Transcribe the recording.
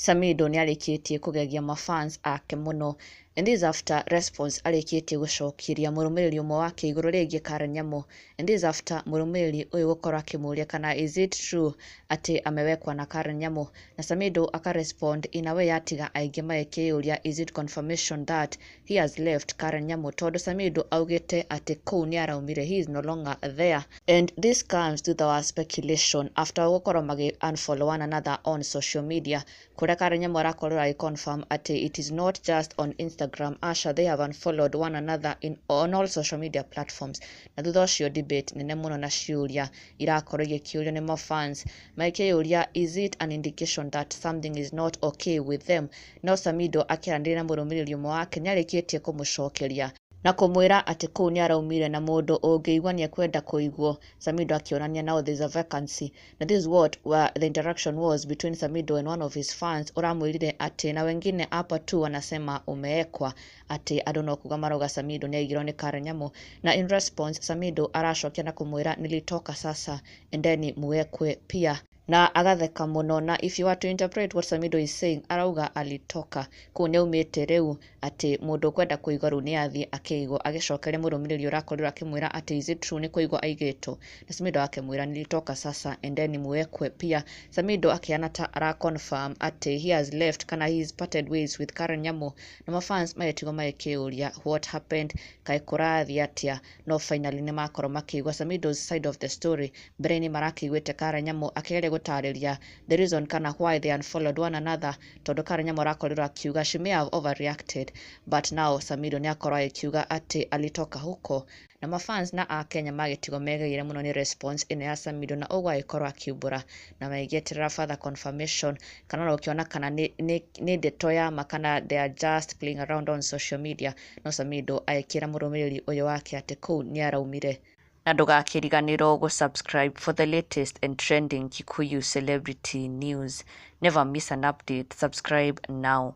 Samidoh nĩarĩkĩtie kũgegia mafans ake mũno, and this after response arĩkĩtie gũcokeria mũrũmĩrĩri ũmwe wake igũrũ rĩgiĩ Karen Nyamu, and this after mũrũmĩrĩri ũyũ gũkorwo akĩmũria kana is it true atĩ amewekwa na Karen Nyamu, na Samidoh akarespond in a way atiga aingĩ magĩkĩyũria is it confirmation that he has left Karen Nyamu, tondũ Samidoh augĩte atĩ kũu nĩaraumire, he is no longer there. And this comes thutha wa speculation after gũkorwo magĩ unfollow one another on social media, kũrĩa Karen Nyamu arakorirwo agĩ confirm atĩ it is not just on Instagram, aca, they have unfollowed one another in on all social media platforms. Na thutha ũcio debate nene mũno na ciũria irakorwo igĩkĩũrio nĩ mafans magĩkĩyũria is it an indication that something is not okay with them. No Samidoh akĩaranĩria na mũrũmĩrĩri ũmwe wake nĩarĩkĩtie kũmũcokeria na kũmwĩra atĩ kũu nĩaraumire na mũndũ ũngĩigua nĩekwenda kũigwo. Samidoh akĩonania now there is a vacancy, na this is what the interaction was between Samidoh and one of his fans ũramwĩrire atĩ na wengine hapa tu wanasema umeekwa, atĩ andũ no kuga marauga Samidoh nĩaigirwo nĩ Karen Nyamu. Na in response Samidoh aracokia na kũmwĩra nilitoka, sasa endeni muwekwe pia, na agatheka mũno. Na if you were to interpret what Samidoh is saying, arauga alitoka kũu nĩaumĩte rĩu, atĩ mũndũ ũkwenda kũigua rĩu nĩathiĩ akĩigwo, agĩcokeria mũrũmĩrĩri ũrakorirwo akĩmwĩra atĩ is it true nĩ kũigwo aigĩtwo, na Samidoh akĩmwĩra nilitoka, sasa endeni muwekwe pia. Samidoh akĩhana ta ara confirm atĩ he has left kana he is parted ways with Karen Nyamu, na mafans magĩtigwo magĩkĩũria what happened, kaĩ kũrathiĩ atĩa. No finally nĩmakorwo makĩigua Samidoh's side of the story. Mbere-inĩ marakĩiguĩte Karen Nyamu akĩgeria gũtarĩria the reason kana why they unfollowed one another, tondũ Karen Nyamu arakorirwo akiuga she may have overreacted, but now Samidoh nĩakorwo agĩkiuga atĩ alitoka huko, na mafans na akenya magĩtigwo megeire mũno nĩ response ĩno ya Samidoh, na ũguo agĩkorwo akiumbũra na magĩeterera further confirmation kana ona gũkĩona kana nĩ ndeto ya ma kana they are just playing around on social media. No Samidoh agĩkĩra mũrũmĩrĩri ũyũ wake atĩ kũu nĩaraumire. Na ndũgakĩriganĩrwo gũ-subscribe for the latest and trending Kikuyu celebrity news. Never miss an update. Subscribe now.